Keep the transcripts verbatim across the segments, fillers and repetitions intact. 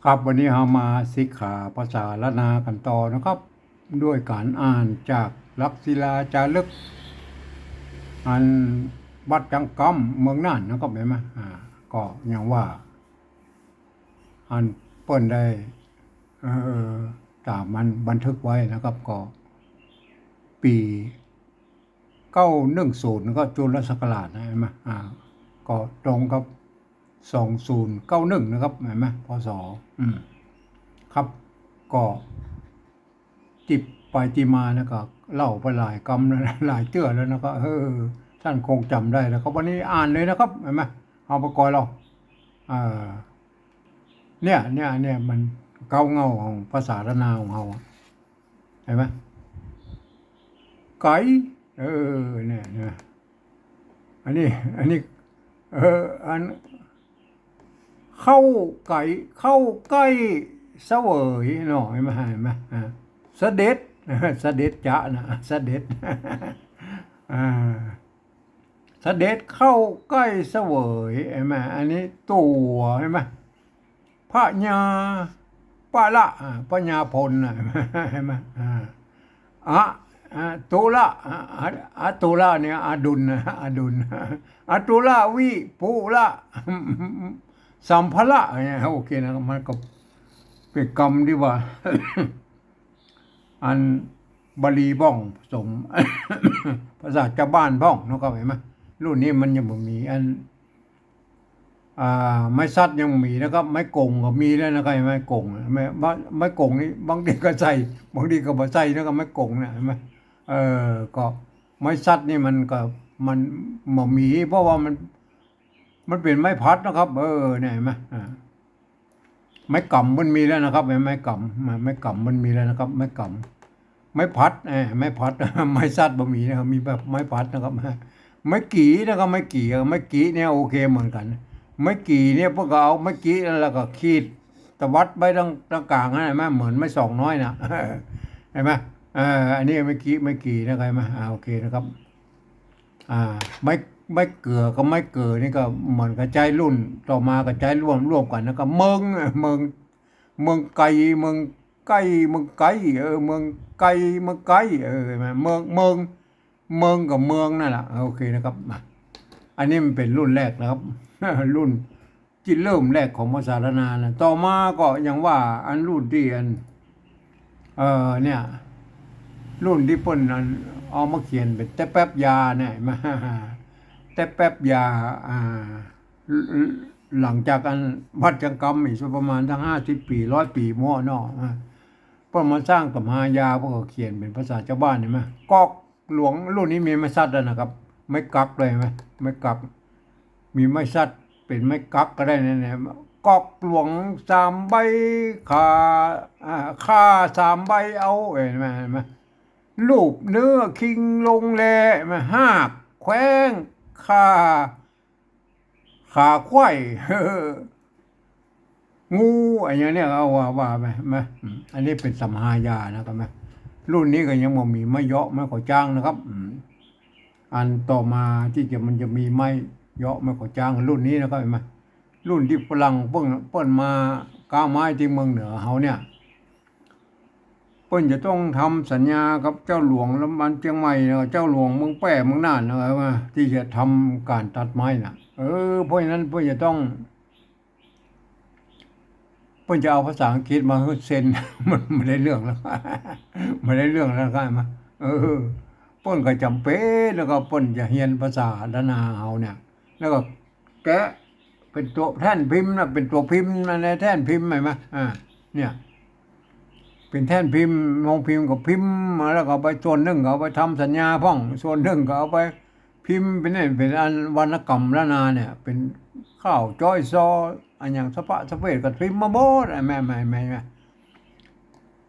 ครับ วันนี้เฮามาสิกขาภาษาล้านนากั๋นต่อนะครับ ด้วยก๋านอ่านจากหลักศิลาจารึก อันวัดจังกำเมืองน่านนะครับ หันก่อ อ่า ก็อย่างว่า อันเปิ้นได้ เอ่อ ต๋ามมันบันทึกไว้นะครับ ก็ปี๋ เก้าหนึ่งศูนย์ นะครับ จุลศักราชนะ หันก่อ อ่า ก็ตรงกับ สองศูนย์เก้าหนึ่ง นะครับ หันก่อ พ.ศ. อืม ครับ ก็ ติดไปติดมานะ ก็เล่าไปหลายกำแล้วนะ หลายเตื้อแล้วนะ ก็ เออ ต้านคงจ๋ำได้แล้ว ก็วันนี้อ่านเลยนะครับ หันก่อ เอาไปก่อนเล่า เอ่อ เนี่ย เนี่ย เนี่ย มันเก๊าเง่าของภาษาล้านนาของเฮาอะ หันก่อ ไก๋ เออ เนี่ย เนี่ย อันนี้ อันนี้ เออ อัน เข้าไก๋ เข้าใก้เสวยเนาะ หันก่อ หันก่อ อ่า เสด็จ เสด็จจ๊ะนะ เสด็จ อ่า เสด็จเข้าใก้เสวย หันก่อ อันนี้ตั๋ว หันก่อ พญา ปะละ อ่า พญาพลน่ะ หันก่อ อ่า อะ อะตุละ อะ อะ อะตุละเนี่ย อดุลนะ อดุล อะตุละวิปุละ สัมภะระเนี่ย โอเคนะ มันก็เป๋นกำตี้ว่า อันบาลีพ่อง ผสม ภาษาจาวบ้านพ่องเนาะ ก็หันก่อ รุ่นนี้มันยังบ่มีอัน อ่า ไม้สัดยังมีนะครับ ไม้ก๋งก็มีแล้วนะครับ ไม้ก๋ง ไม้ ไม้ ไม้ก๋งนี่บางทีก็ใส่ บางทีก็บ่ใส่นะครับ ไม้ก๋งเนี่ย หันก่อ เออ ก็ไม้สัดนี่มันก็ มันบ่มี เพราะว่ามัน มันเป๋นไม้ผลัดนะครับ เออ เนี่ย หันก่อ อ่า ไม้ก๋ำมันมีแล้วนะครับ ไม้ ไม้ก๋ำ ไม้ ไม้ก๋ำมันมีแล้วนะครับ ไม้ก๋ำ ไม้ผลัด เอ่อ ไม้ผลัด ไม้สัดบ่มีนะครับ มีแบบไม้ผลัดนะครับ ไม้กี่นะครับ ไม้กี่ ไม้กี่เนี่ยโอเคเหมือนกั๋น ไม้กี่เนี่ยเปิ้นก็เอาไม้กี่นั่นแล้วก็ขีดตวัดไว้ตาง ตางก๋างหันก่อ หันก่อ เหมือนไม้สองน้อยน่ะ หันก่อ เออ อันนี้ไม้กี่ ไม้กี่นะครับ หันก่อ อ่า โอเคนะครับ อ่า ไม้ ไม้เกือกับไม้เกิอนี่ก็เหมือนกับใจ๊รุ่น ต่อมาก็ใจ๊ร่วม ร่วมกั๋น แล้วก็เมิง เมิง เมิงไก๋ เมิงไก๋ เมิงไก๋ เออ เมิงไก๋ เมิงไก๋ เออ หันก่อ เมิง เมิง เมิงกับเมืองนั่นแหละ โอเคนะครับ มา อันนี้มันเป๋นรุ่นแรกนะครับ รุ่น ริเริ่มแรกของภาษาล้านนานะ ต่อมาก็อย่างว่าอันรุ่นตี้อัน เอ่อ เนี่ย รุ่นตี้เปิ้นอันเอามาเขียนเป๋นแต๊แป๊บยาเนี่ย หันก่อ แต๊แป๊บยา อ่า หลังจากอันวัดจังกำอีกสักประมาณสักห้าสิบปี๋ ร้อยปี๋ มั่วเนาะ อ่า เปิ้นมาสร้างตำรายา เปิ้นก็เขียนเป๋นภาษาจาวบ้าน หันก่อ ก๊อก หลวง รุ่นนี้มีไม้สัดแล้วนะครับ ไม้กั๊กเลย หันก่อ ไม้กั๊ก มีไม้สัดเป๋นไม้กั๊กก็ได้นะเนี่ย ก๊อกหลวงสามใบ ข่า อ่า ข่าสามใบเอา เห็นไหม เห็นไหม ลูบเนื้อคิงลงแล หันก่อ ฮากแขว้ง ข่า ขาควาย งู อะหยังเนี่ย เอาว่า ว่าไป มา อืม อันนี้เป๋นตำรายานะครับ มา รุ่นนี้ก็ยังบ่มีไม้เยาะ ไม้ขอจ๊างนะครับ อืม อันต่อมาตี้จะ มันจะมีไม้เยาะ ไม้ขอจ๊าง รุ่นนี้นะครับ หันก่อ รุ่นตี้ฝรั่งเปิ้น เปิ้นมาก๊าไม้ตี้เมืองเหนือเฮาเนี่ย เปิ้นจะต้องทำสัญญากับเจ้าหลวงละมันเจียงใหม่ แล้วก็เจ้าหลวงเมืองแป้ เมืองน่าน นะ ว่าตี้จะทำก๋านตัดไม้น่ะ เออ เพราะฉะนั้นเปิ้นจะต้อง เปิ้นจะเอาภาษาอังกฤษมาหื้อเซ็น มันบ่ได้เรื่องแล้ว บ่ได้เรื่องแล้ว หันก่อ มา เออ เปิ้นก็จ๋ำเป๋น แล้วก็เปิ้นจะเฮียนภาษาล้านนาเฮาเนี่ย แล้วก็ แกะเป๋นตั๋วแท่นพิมพ์นะ เป๋นตั๋วพิมพ์นะ ในแท่นพิมพ์ หันก่อ อ่า เนี่ย เป๋นแท่นพิมพ์ โฮงพิมพ์ก็พิมพ์มา แล้วก็เอาไป ส่วนนึ่งก็เอาไปทำสัญญาพ่อง ส่วนนึ่งก็เอาไปพิมพ์เป๋นเนี่ย เป๋นอันวรรณกรรมล้านนาเนี่ย เป๋นข่าวจ้อยซ้อ อะหยังสะพะสะเพดก็พิมพ์มาหมด อ่ะ แม่ แม่ แม่ แม่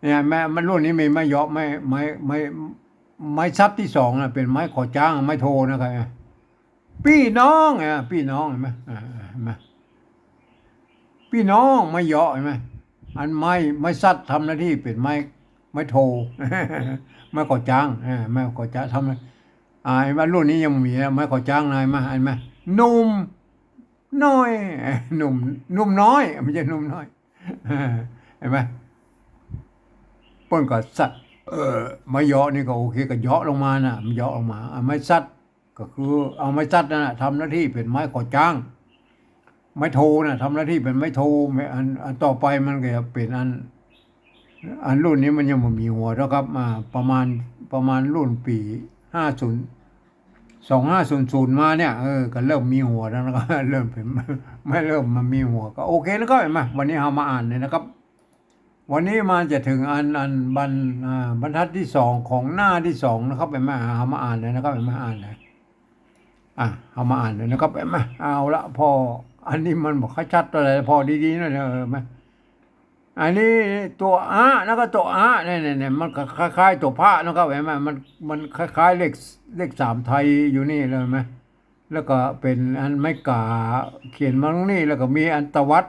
เนี่ย แม่ มันรุ่นนี้มีไม้เยาะ ไม้ ไม้ ไม้ ไม้สัดตี้สองน่ะ เป๋นไม้ขอจ๊าง ไม้โทนะครับ ปี้น้อง อ่ะ ปี้น้อง หันก่อ อ่า อ่า หันก่อ ปี้น้อง ไม้เยาะ หันก่อ อันไม้ ไม้สัดทำหน้าตี้เป๋นไม้ ไม้โท ไม้ขอจ๊าง อ่า ไม้ขอจ๊างทำหน้า อ่า หันก่อ รุ่นนี้ยังบ่มีนะ ไม้ขอจ๊างนะ หันก่อ หันก่อ หนุ่มน้อย หนุ่ม หนุ่มน้อย บ่ใจ้หนุ่มน้อย เห็นไหม เปิ้นก็สัตว์ เออ ไม้เหยาะนี่ก็โอเค ก็เหยาะลงมาน่ะ มันเหยาะลงมา อ่ะ ไม้สัตว์ ก็คือเอาไม้สัตว์นั่นน่ะทำหน้าตี้เป๋นไม้ก่อจ๊าง ไม้โทน่ะทำหน้าตี้เป๋นไม้โท ไม้ อัน อันต่อไปมันก็จะเป๋นอัน อันรุ่นนี้มันยังบ่มีหัวเนาะครับ อ่า ประมาณ ประมาณรุ่นปี๋ห้าศูนย์ สองห้าศูนย์ศูนย์มาเนี่ย เออ ก็เริ่มมีหัวแล้วนะครับ เริ่มเป๋น ไม้เริ่มมามีหัว ก็โอเคแล้วก็เห็นไหม วันนี้เฮามาอ่านเลยนะครับ วันนี้มาจะเถิงอัน อันบรร อ่า บรรทัดตี้สองของหน้าตี้สองนะครับ เห็นไหม เฮามาอ่านเลยนะครับ เห็นไหม อ่านเลย อ่ะ เฮามาอ่านเลยนะครับ เห็นไหม เอาละ พอ อันนี้มันบ่ค่อยชัดเต้าใด พอดีๆ หน้อยนะ เออ มา อันนี้ตั๋วอะนะครับ ตั๋วอะเนี่ย เนี่ย เนี่ย มันก็คล้ายๆ ตั๋วพระนะครับ เห็นไหม มัน มันคล้ายๆ เลข เลขสามไทยอยู่นี่เลย เห็นไหม แล้วก็เป๋นอันไม้ก๋าเขียนมาตรงนี้ แล้วก็มีอันตวัด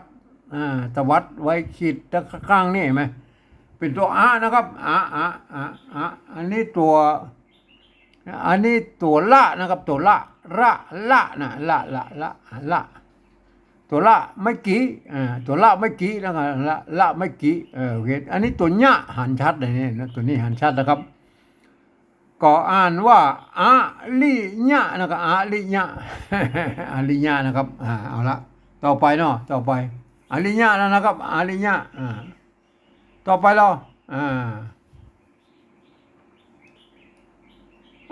อ่า ตวัดไว้ขีดข้างๆ นี่ เห็นไหม เป๋นตั๋วอะนะครับ อะ อะ อะ อะ อันนี้ตั๋ว อันนี้ตั๋วละนะครับ ตั๋วละ ละ ละนะ ละ ละ ละ ละ ตั๋วละไม้กี่ อ่า ตั๋วละไม้กี่นะครับ ละ ละไม้กี่ เออ โอเค อันนี้ตั๋วเยียะ หันชัดเลยเนี่ยนะ ตั๋วนี้หันชัดนะครับ ก็อ่านว่า อริยะนะครับ อริยะ อริยะนะครับ อ่า เอาละ ต่อไปเนาะ ต่อไป อริยะแล้วนะครับ อริยะ อ่า ต่อไปเรา อ่า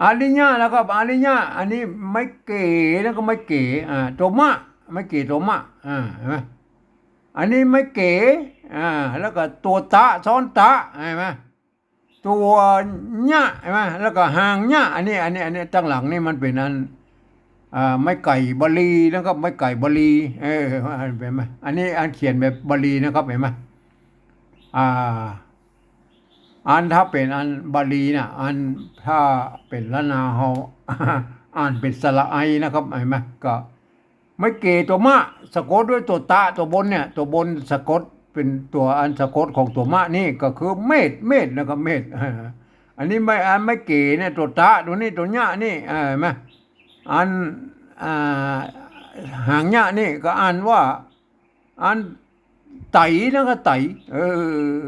อริยะนะครับ อริยะ อันนี้ไม้เก๋นะครับ ไม้เก๋ อ่า ตั๋วมะ ไม้เก๋ตั๋วมะ อ่า เห็นไหม อันนี้ไม้เก๋ อ่า แล้วก็ตั๋วตะ ซ้อนตะ เห็นไหม ตั๋วเยียะ เห็นไหม แล้วก็หางเยียะ อันนี้ อันนี้ อันนี้ ตังหลังนี่มันเป๋นอัน อ่า ไม้ไก่บาลีนะครับ ไม้ไก่บาลี เออ เห็นไหม อันนี้อันเขียนแบบบาลีนะครับ เห็นไหม อ่า อันถ้าเป๋นอันบาลีน่ะ อันถ้าเป๋นล้านนาเฮา อ่านเป๋นสระไอนะครับ เห็นไหม ก็ ไม้เก๋ตั๋วมะ สะกดด้วยตั๋วตะ ตั๋วบนเนี่ย ตั๋วบนสะกดเป๋นตั๋วอันสะกดของตั๋วมะนี่ก็คือเมธ เมธนะครับ เมธ อันนี้ไม้ อันไม้เก๋เนี่ยตั๋วตะ ตั๋วนี้ตั๋วเยียะนี่ เออ เห็นไหม อัน อ่า หางเยียะนี่ก็อ่านว่า อันไตนะครับ ไต เออ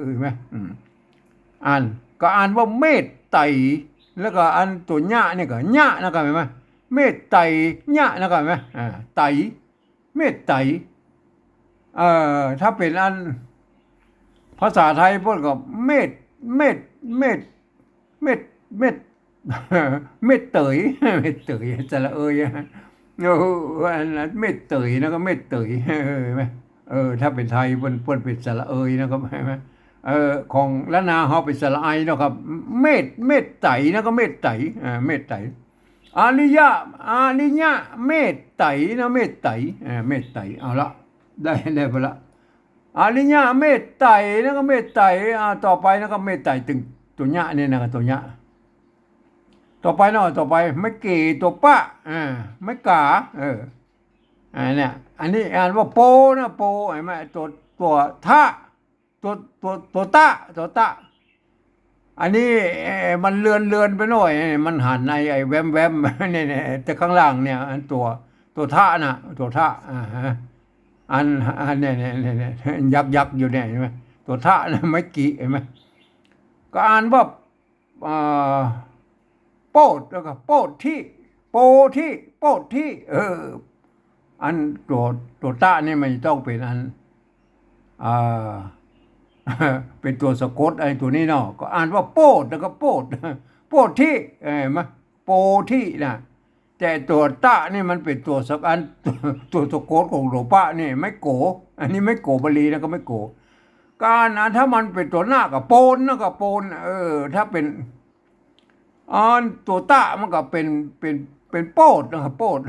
เห็นไหม อืม อ่าน ก็อ่านว่าเมธไต แล้วก็อันตั๋วเยียะนี่ก็เยียะนะครับ เห็นไหม เมธไตเยียะนะครับ เห็นไหม อ่า ไต เมธไต เอ่อ ถ้าเป๋นอัน ภาษาไทยเปิ้นก็เมธ เมธ เมธ เมธ เมธ เมธเต๋ย เมธเต๋ย สระเอยอะ โอ้โห อันนั้นเมธเต๋ยนะครับ เมธเต๋ย เออ เห็นไหม เออ ถ้าเป๋นไทยเปิ้น เปิ้นเป๋นสระเอยนะครับ เห็นไหม เออ ของล้านนาเฮาเป๋นสระไอนะครับ เมธ เมธไตนะครับ เมธไต อ่า เมธไต อริยะ อริยะ เมธไตนะ เมธไต อ่า เมธไต เอาละ ได้ ได้ไปละ อริยะ เมธไตนะครับ เมธไต อ่า ต่อไปนะครับ เมธไต ตึงตั๋วเยียะนี่นะครับ ตั๋วเยียะ ต่อไปเนาะ ต่อไป ไม้เก๋ตั๋วปะ อ่า ไม้ก๋า เออ อ่า เนี่ย อันนี้อ่านว่าโปนะ โป เห็นไหม ตั๋ว ตั๋วทะ ตั๋ว ตั๋ว ตั๋วตะ ตั๋วตะ อันนี้ เอ่อ มันเลือนๆ ไปหน้อย มันหันไอ้ ไอ้แวมๆ เนี่ย เนี่ย แต่ข้างล่างเนี่ย อันตั๋ว ตั๋วทะน่ะ ตั๋วทะ อ่าฮะ อัน อันเนี่ย เนี่ย เนี่ย เนี่ย ยักษ์ๆ อยู่เนี่ย เห็นไหม ตั๋วทะนะ ไม้กี่ เห็นไหม ก็อ่านว่า อ่า โปธ แล้วก็โปธิ โปธิ โปธิ เออ อันตั๋ว ตั๋วตะนี่มันจะต้องเป๋นอัน อ่า เป๋นตั๋วสะกด ไอ้ตั๋วนี้เนาะ ก็อ่านว่าโปธ แล้วก็โปธ โปธิ เห็นไหม โปธิน่ะ แต่ตั๋วตะนี่มันเป๋นตั๋วสะ อัน ตั๋วสะกดของตั๋วปะนี่ ไม้โก๋ อันนี้ไม้โก๋บาลีนะ ก็ไม้โก๋ ก็อ่าน ถ้ามันเป๋นตั๋วนะก็โปนนะ ก็โปน เออ ถ้าเป๋น อันตั๋วตะมันก็เป๋น เป๋น เป๋นโปธนะครับ โปธ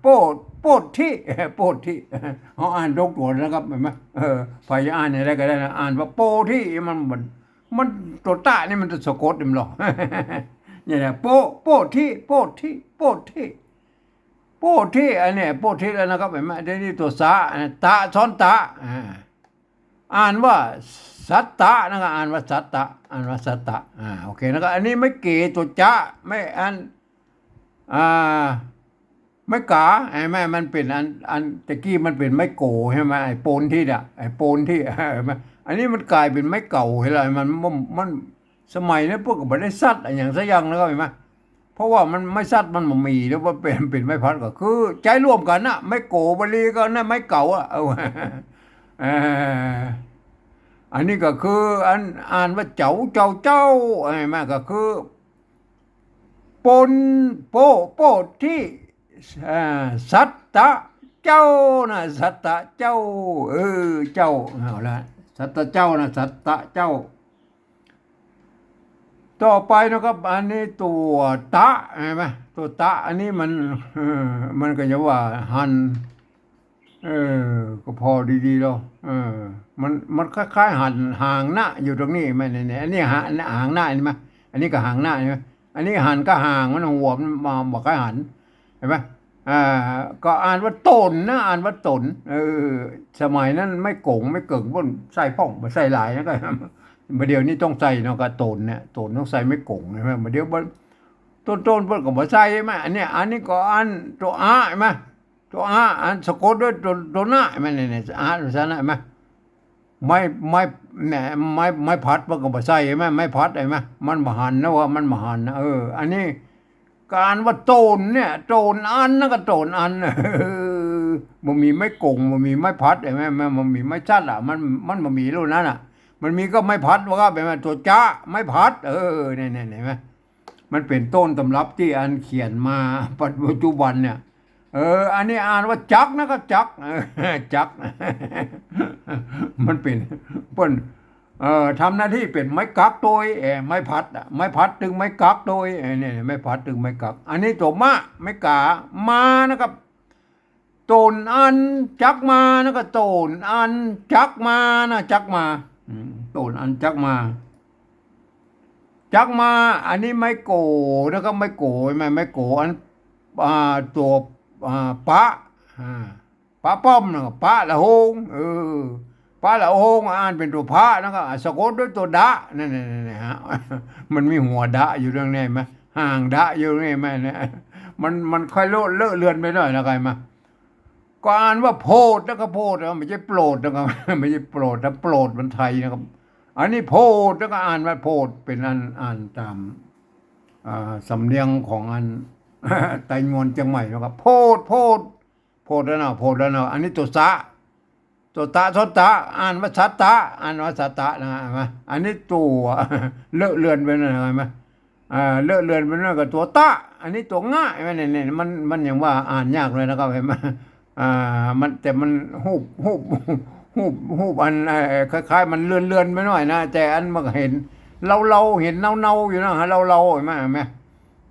โปธ โปธิ โปธิ เฮาอ่านตรงตั๋วนะครับ เห็นไหม เออ ใผจะอ่านอย่างใดก็ได้นะ อ่านว่าโปธิ มัน มัน มันตั๋วตะนี่มันจะสะกดเด้อ เนี่ยนะ โป โปธิ โปธิ โปธิ โปธิ อันเนี้ย โปธิแล้วนะครับ เห็นไหม ทีนี้ตั๋วสะ ตะ ซ้อนตะ อ่า อ่านว่าสัตตะนะครับ อ่านว่าสัตตะ อ่านว่าสัตตะ อ่า โอเคนะครับ อันนี้ไม้เก๋ตั๋วจะ ไม้อัน อ่า ไม้ก๋า ไอ้แม่ มันเป๋นอัน อันตะกี้มันเป๋นไม้โก๋ใช่ไหม ไอ้โปนที่น่ะ ไอ้โปนที่ เห็นไหม อันนี้มันก๋ายเป๋นไม้เก่าเหียละ มัน มัน มัน สมัยนั้นเปิ้นก็บ่ได้สัดอะหยังสักอย่างนะครับ หันก่อ เพราะว่ามันไม้สัดมันบ่มี แล้วว่าเป๋น เป๋นไม้พัดก็คือใจ๊ร่วมกั๋นนะ ไม้โก๋บ่าลีก็อันนั้นไม้เก่าอะ เออ เออ อันนี้ก็คืออันอ่านว่าเจ๋า เจ้า เจ้า หันก่อ ก็คือ ปน โป โปธิ อ่า สัตตะเจ้านะ สัตตะเจ้า เออ เจ้า เอาละ สัตตะเจ้านะ สัตตะเจ้า ต่อไปนะครับ อันนี้ตั๋วตะ หันก่อ ตั๋วตะ อันนี้มัน เออ มันก็จะว่าหัน เออ ก็ผ่อดีๆ แล้ว เออ มัน มันคล้ายๆ หัน หางนะอยู่ตรงนี้หันก่อ เนี่ย เนี่ย อันนี้หา หางนะหันก่อ อันนี้ก็หางนะหันก่อ อันนี้หันก็หาง มันหัวมันมา บ่คล้ายหัน หันก่อ อ่า ก็อ่านว่าต๋นนะ อ่านว่าต๋น เออ สมัยนั้นไม้ก๋ง ไม้เกิ่ง เปิ้นใส่พ่อง บ่ใส่หลายนะ ก็ บ่าเดี่ยวนี้ต้องใส่เนาะ ก็ต๋นเนี่ย ต๋นต้องใส่ไม้ก๋ง หันก่อ บ่าเดี่ยวบ่ ต้นๆ เปิ้นก็บ่ใส่หันก่อ อันเนี้ย อันนี้ก็อันตั๋วอะ หันก่อ ตั๋วอะ อันสะกดด้วยตั๋ว ตั๋วนะ หันก่อ เนี่ย เนี่ย อะ ลักษณะ หันก่อ ไม้ ไม้ เนี่ย ไม้ ไม้พัด เปิ้นก็บ่ใส่ หันก่อ ไม้พัด หันก่อ มันบ่หันนะ ว่ามันบ่หันนะ เออ อันนี้ก็อ่านว่าต๋นเนี่ย ต๋นอันนะ ก็ต๋นอัน เออ บ่มีไม้ก๋ง บ่มีไม้พัด หันก่อ มันบ่มีไม้สัดอะ มัน มันบ่มีรุ่นนั้นอะ มันมีก็ไม้พัด ว่าก็เป๋นตั๋วจะ ไม้พัด เออ เนี่ย เนี่ย หันก่อ มันเป๋นต้นตำรับตี้อันเขียนมาปัจจุบันเนี่ย เออ อันนี้อ่านว่าจักรนะ ก็จักร เออ จักร มันเป๋น เปิ้น เอ่อ ทำหน้าตี้เป๋นไม้กั๊กโตย เอ่อ ไม้พัดอะ ไม้พัดตึงไม้กั๊กโตย เอ่อ เนี่ย ไม้พัดตึงไม้กั๊ก อันนี้ตั๋วมะ ไม้ก๋า มานะครับ ต๋นอัน จักมานะ ก็ต๋นอัน จักมานะ จักมา อืม ต๋นอัน จักมา จักมา อันนี้ไม้โก๋นะครับ ไม้โก๋ หันก่อ ไม้โก๋อัน อ่า ตั๋ว อ่า ปะ อ่า ปะป้อมนะ ปะละโฮง เออ ปะละโฮง อ่านเป๋นตั๋วพะนะ ก็สะกดด้วยตั๋วดะ นั่นๆๆ ฮะ มันมีหัวดะอยู่ตรงนี้หันก่อ หางดะอยู่ตรงนี้หันก่อ เนี่ย มัน มันค่อยเลอะ เลอะเลือนไปหน้อยนะ หันก่อ ก็อ่านว่าโพดนะ ก็โพดนะ บ่ใจ้โปรดนะ ก็บ่ใจ้โปรดนะ โปรดมันไทยนะครับ อันนี้โพดนะ ก็อ่านว่าโพด เป๋นอันอ่านต๋าม อ่า สำเนียงของอัน ไตยวนเจียงใหม่นะครับ โพด โพด โพดแล้วนะ โพดแล้วนะ อันนี้ตั๋วสะ ตั๋วตะ ซ้อนตะ อ่านว่าสะตะ อ่านว่าสะตะนะ หันก่อ อันนี้ตั๋ว เลอะเลือนไปหน้อย หันก่อ อ่า เลอะเลือนไปหน้อยก็ตั๋วตะ อันนี้ตั๋วงะ หันก่อ เนี่ย เนี่ย มัน มันยังว่าอ่านยากเลยนะครับ หันก่อ อ่า มัน แต่มันฮูป ฮูป ฮูป ฮูปอัน เอ่อ คล้ายๆ มันเลือนๆ ไปหน้อยนะ แต่อันมันก็หันเลาๆ หันเนาๆ อยู่นะ เฮาเลาๆ หันก่อ หันก่อ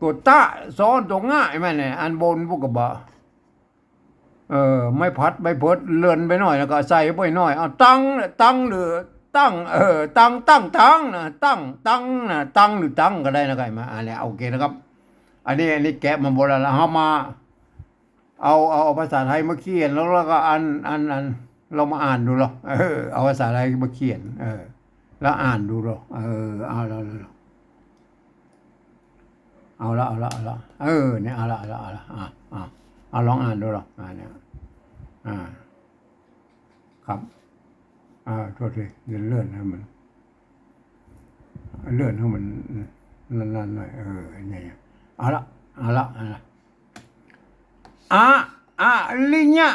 ตั๋วตะ ซ้อนตั๋วงะ หันก่อ เนี่ย อันบนปุ้นก็บ่า เออ ไม้พัด ไม้เพิด เลือนไปหน้อย แล้วก็ใส่ไปหน้อย เอาตัง ตังหรือตั้ง เออ ตัง ตั้ง ตังนะ ตั้ง ตังนะ ตังหรือตังก็ได้นะ หันก่อ มา อันนี้ โอเคนะครับ อันนี้ อันนี้แกะมาหมดแล้ว เฮามา เอา เอา เอาภาษาไทยมาเขียน แล้ว แล้วก็อัน อัน อัน ลองมาอ่านดูลอ เออ เอาภาษาไทยมาเขียน เออ แล้วอ่านดูลอ เออ เอาละ เอาละ เอาละ เอาละ เออ เนี่ย เอาละ เอาละ เอาละ อ่ะ อ่ะ เอาลองอ่านดูลอ อ่า เนี่ย อ่า ครับ อ่า โทษที เดี๋ยวเลื่อนให้มัน เลื่อนให้มันนั่นๆ หน่อย เออ เนี่ย เอาละ เอาละ เอาละ อะ อริยะ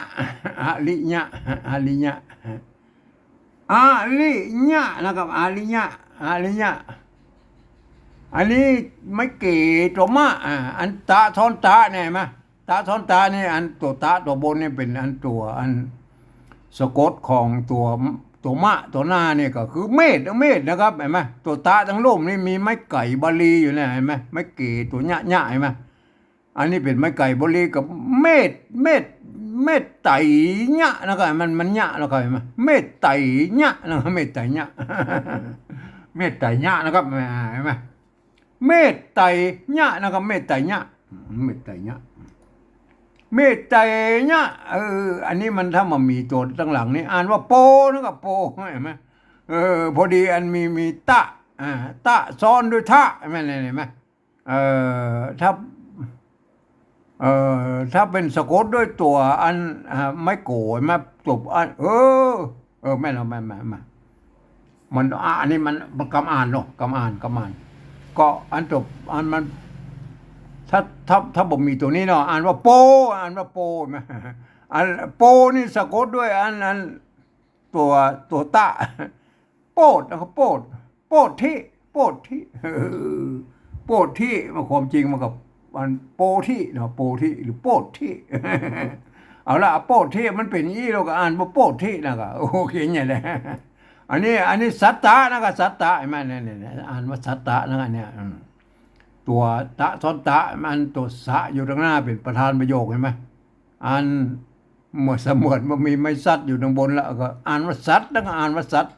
อริยะ อริยะ อริยะนะครับ อริยะ อริยะ อันนี้ไม้เก๋ตั๋วมะ อ่า อันตะซ้อนตะเนี่ย หันก่อ ตะซ้อนตะนี่ อันตั๋วตะตั๋วบนนี่เป๋นอันตั๋ว อันสะกดของตั๋ว ตั๋วมะตั๋วหน้านี่ก็คือเมธ เมธนะครับ หันก่อ ตั๋วตะตังลุ่มนี่มีไม้ไก๋บาลีอยู่เนี่ย หันก่อ ไม้เก๋ตั๋วยะ ยะ หันก่อ อันนี้เป๋นไม้ไก๋บาลีกับเมธ เมธ เมธไตยะนะครับ มัน มันยะนะครับ หันก่อ เมธไตยะนะครับ เมธไตยะ เมธไตยะนะครับ หันก่อ เมธไตยะนะครับ เมธไตยะ เมธไตยะ เมธไตยะ เออ อันนี้มันถ้ามันมีตั๋วตังหลังนี่อ่านว่าโปนะครับ โป หันก่อ เออ พอดีอันมี มีตะ อ่า ตะซ้อนด้วยทะ หันก่อ หันก่อ เอ่อ ถ้า เอ่อ ถ้าเป๋นสะกดด้วยตั๋วอัน อ่า ไม้โก๋ หันก่อ ตั๋วอัน เออ เออ แม่นแล้ว แม่น แม่น แม่น มัน อ่ะ อันนี้มัน มันกำอ่านเนาะ กำอ่าน กำอ่าน ก็อันตัว อันมัน ถ้า ถ้า ถ้าบ่มีตัวนี้เนาะ อ่านว่าโป อ่านว่าโป แม่นบ่ อันโปนี่สะกดด้วยอัน อัน ตัว ตัวตะ โปด แล้วก็โปด โปดธิ โปดธิ เออ โปดธิ มันความจริงมันก็ มันโปธิเนาะ โปธิ หรือโปดธิ เอาละ โปดธิมันเป๋นอี้ แล้วก็อ่านว่าโปดธินะ ก็โอเคเนี่ยแหละ อันนี้ อันนี้สัตตะนะ ก็สัตตะ หันก่อ เนี่ย เนี่ย เนี่ย อ่านว่าสัตตะนะ อันเนี้ย อืม ตั๋วตะซ้อนตะ มันตั๋วสะอยู่ตางหน้าเป๋นประธานประโยค หันก่อ อันเหมือนเสมือนว่ามีไม้สัตว์อยู่ตางบน แล้วก็อ่านว่าสัตว์ แล้วก็อ่านว่าสัตว์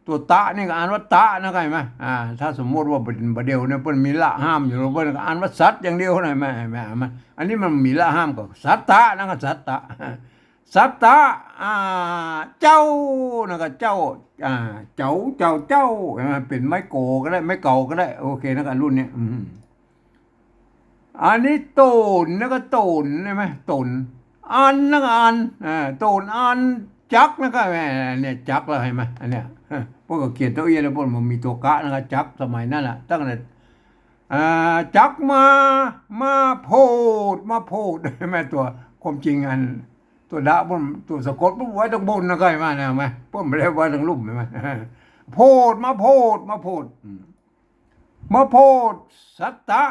ตั๋วตะนี่ก็อ่านว่าตะนะ หันก่อ อ่า ถ้าสมมุติว่าบ่าเดี่ยวเนี่ยเปิ้นมีละห้ามอยู่ เปิ้นก็อ่านว่าสัตว์อย่างเดียวนะ หันก่อ หันก่อ อันนี้มันมีละห้ามก็สัตตะนะ ก็สัตตะ สัตตะ อ่า เจ้า นะ ก็เจ้า อ่า เจ้า เจ้า เจ้า อ่า เป๋นไม้โก๋ก็ได้ ไม้เก๋าก็ได้ โอเคนะ ก็รุ่นเนี้ย อืม อันนี้โต๋น นะ ก็โต๋น หันก่อ โต๋น อัน นะ ก็อัน อ่า โต๋นอัน จักร นะ ก็แม่น เนี่ย จักรแล้ว หันก่อ อันเนี้ย เปิ้นก็เขียนเต้าอี้แล้ว เปิ้นบ่มีตั๋วกะนะ ก็จักร สมัยนั้นน่ะ ตั้งแต่ อ่า จักรมา มาโพด มาโพด หันก่อ ตั๋วความจริงอัน ตั๋วดะเปิ้น ตั๋วสะกดเปิ้นไว้ตางบนนะ หันก่อ หันก่อ เปิ้นบ่ได้ไว้ตางลุ่ม หันก่อ โพด มาโพด มาโพด อืม มาโพด สัตตะ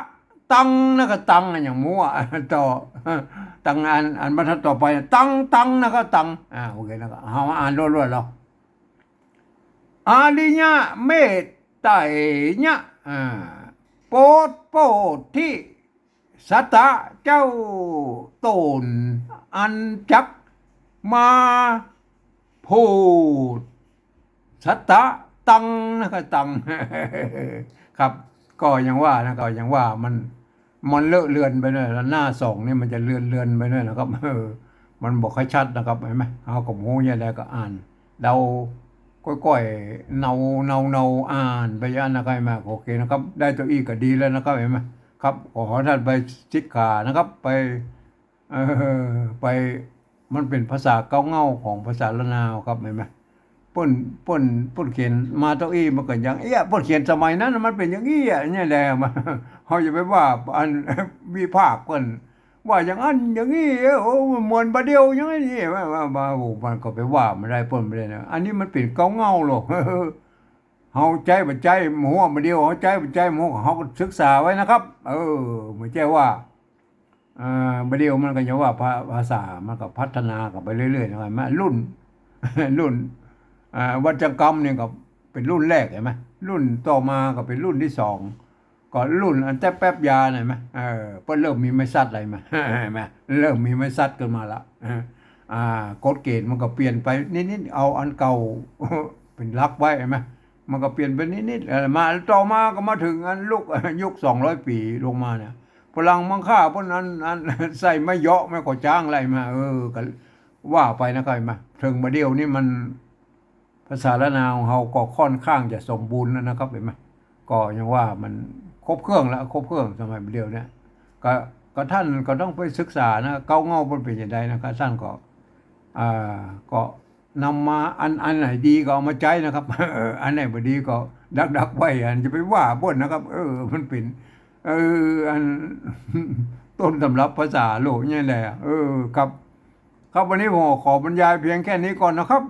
ตัง นะ ก็ตัง อะหยังมั่ว ต่อ ตัง อัน อันบรรทัดต่อไป ตัง ตัง นะ ก็ตัง อ่า โอเคนะ ก็เฮาอ่านรวดๆ เอา อาริยะเมตไตยะ อ่า โปด โปธิ สัตตะ เจ้าโต๋น อันจักรมาโพด สัตตะ ตัง นะ ก็ตัง ครับ ก็อย่างว่านะ ก็อย่างว่ามัน มันเลอะเลือนไปหน้อย หน้าสองนี่มันจะเลือนๆ ไปหน้อยนะครับ เออ มันบ่ค่อยชัดนะครับ หันก่อ เฮาก็บ่ฮู้หยังใดก็อ่าน เดา ก้อยๆ เนา เนา เนา อ่านไปอย่างนั้นนะครับ หันก่อ โอเคนะครับ ได้เต้าอี้ก็ดีแล้วนะครับ หันก่อ ครับ ขอท่านไปสิกขานะครับ ไป เออ ไป มันเป๋นภาษาเก๊าเง่าของภาษาละนาวครับ หันก่อ เปิ้น เปิ้น เปิ้นเขียนมาเต้าอี้มันก็อย่างเอี้ย เปิ้นเขียนสมัยนั้นมันเป๋นอย่างอี้อะ เนี่ยแหละ มัน เฮาอย่าไปว่าอัน วิพากษ์เปิ้น ว่าอย่างนั้นอย่างนี้ โอ้ เหมือนบ่าเดี่ยวอย่างนี้ ว่า ว่า ว่า โอ้ มันก็ไปว่าบ่ได้ เปิ้นบ่ได้นะ อันนี้มันเป๋นเก๊าเง่าหรอก เฮาใจ๊บ่ใจ๊ หัวบ่าเดี่ยว เฮาใจ๊บ่ใจ๊ หัว เฮาก็ศึกษาไว้นะครับ เออ บ่ใจ้ว่า อ่า บ่าเดี่ยวมันก็ยังว่าภา ภาษามันก็พัฒนากันไปเรื่อยๆ นะ หันก่อ รุ่น รุ่น อ่า วรรณกรรมนี่ก็เป๋นรุ่นแรก หันก่อ รุ่นต่อมาก็เป๋นรุ่นตี้สอง ก็รุ่นอันแต๊แป๊บยา หันก่อ เออ เปิ้นเริ่มมีไม้สัตว์อะไรมา หันก่อ เริ่มมีไม้สัตว์ขึ้นมาละ อ่า กฎเกณฑ์มันก็เปลี่ยนไปนิดๆ เอาอันเก่า เป๋นหลักไว้ หันก่อ มันก็เปลี่ยนไปนิดๆ เออ มาต่อมาก็มาเถิงอันลุก ยุคสองร้อยปี๋ลงมาเนี่ย ฝรั่งมังค่าเปิ้นอัน อัน ใส่ไม้เยาะ ไม้ก่อจ๊างอะไรมา เออ ก็ว่าไปนะครับ หันก่อ เถิงบ่าเดี่ยวนี่มัน ภาษาละนาวของเฮาก็ค่อนข้างจะสมบูรณ์แล้วนะครับ หันก่อ ก็ยังว่ามันครบเครื่องแล้ว ครบเครื่องสมัยบ่าเดี่ยวเนี่ย ก็ ก็ท่านก็ต้องไปศึกษานะ เก๊าเง่าเปิ้นเป๋นอย่างใดนะครับ ท่านก็ อ่า ก็นำมา อัน อันไหนดีก็เอามาใจ๊นะครับ เออ อันไหนบ่ดีก็ดักๆ ไว้ อันจะไปว่าเปิ้นนะครับ เออ มันเป๋น เออ อัน ต้นตำรับภาษาโลกเนี่ยแหละ เออ ครับ ครับ วันนี้ผมขอบรรยายเพียงแค่นี้ก่อนนะครับ